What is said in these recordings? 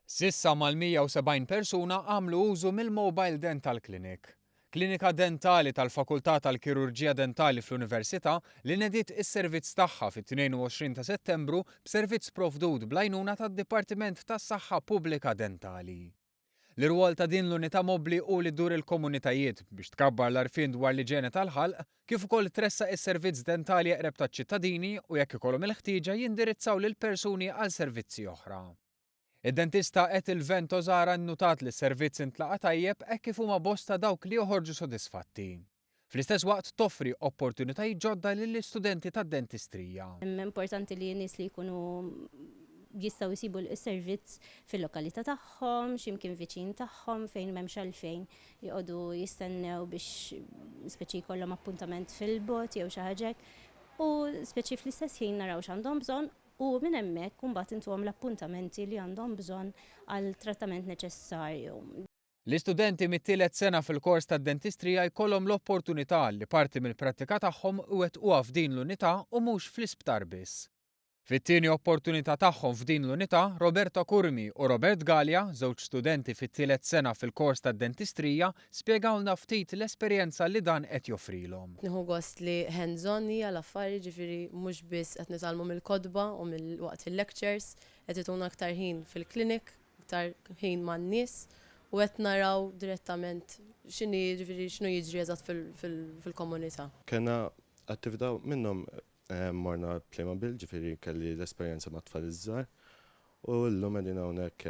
S'issa mal-170 persuna għamlu użu mill-Mobile Dental Clinic. Klinika dentali tal-Fakultà tal-Kirurġija Dentali fl-Università li nediet is-servizz tagħha fit-22 ta' Settembru b'servizz provdut bl-għajnuna tad-Dipartiment tas-Saħħa Pubblika Dentali. L-irwol ta' din l-unità mobbli hu li ddur il-komunitajiet biex tkabbar l-għarfien dwar l-iġene tal-ħalq kif ukoll tressaq is-servizz dentali eqreb taċ-ċittadini u jekk ikollhom il-ħtieġa jindirizzaw lill-persuni għal servizzi oħra. Id-dentista Ethel Ventozara nnutat li s-servizz intlaqa' tajjeb hekk kif huma bosta dawk li joħorġu sodisfatti. Fl-istess waqt toffri opportunitajiet ġodda lill-istudenti tad-dentistrija. Importanti li n-nies li jkunu jistgħu jsibu s-servizz fil-lokalità tagħhom, xi mkien viċin tagħhom fejn m'hemmx għalfejn joqogħdu jistennew biex speċi jkollhom appuntament fil-bogħod jew xi ħaġa hekk. U speċi fl-istess ħin naraw x'għandhom bżonn u minn hemmhekk imbagħad intuhom l-appuntamenti li għandhom bżonn għal trattament neċessarju. L-istudenti mit-tielet sena fil-kors tad-dentistrija jkollhom l-opportunità li parti mill-prattika tagħhom iwettquha f'din l-unità u mhux fl-isptar biss. Fit-tieni opportunità tagħhom f'din l-unità, Roberta Curmi u Robert Galea, żewġ studenti fit-tielet sena fil-kors tad-dentistrija, spjegawlna ftit l-esperjenza li dan qed joffrilhom. Nieħu gost li hands-on hija l-affari, ġifieri mhux biss qed nitgħallmu mill-kotba u mill-waqt il-lectures, qed ituna aktar ħin fil-clinic, aktar ħin man-nies u qed naraw direttament x'inhi ġifieri x'inhu jiġri eżatt fil-komunità. Kellna attività minnhom morna Playmobil, ġifieri kelli l-esperjenza mat-tfal iż-żgħar u llum qegħdin hawnhekk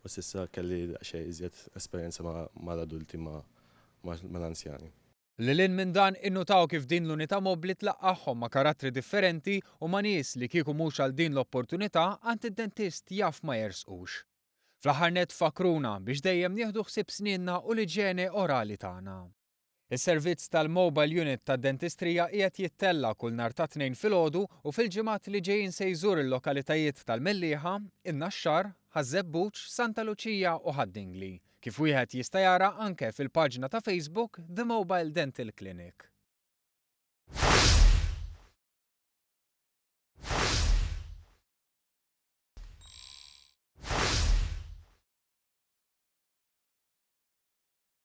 u s'issa kelli daqsxejn iżjed esperjenza mal-adulti mal-anzjani. Lil hinn minn dan, innutaw kif din l-unità mobbli tlaqqagħhom ma' karattri differenti u ma' nies li kieku mhux għal din l-opportunità għand id-dentist jaf ma jersqux. Fl-aħħar nett fakkruna biex dejjem nieħdu ħsieb snienna u l-iġene orali tagħna. Is-servizz tal-Mobile Unit tad-Dentistrija qiegħed jittella' kull nhar ta' Tnejn filgħodu u fil-ġimgħat li ġejjin se jżur il-lokalitajiet tal-Mellieħa, in-Naxxar, Ħaż-Żebbuġ, Santa Luċija u Ħad-Dingli, kif wieħed jista' jara anke fil-paġna ta' Facebook The Mobile Dental Clinic.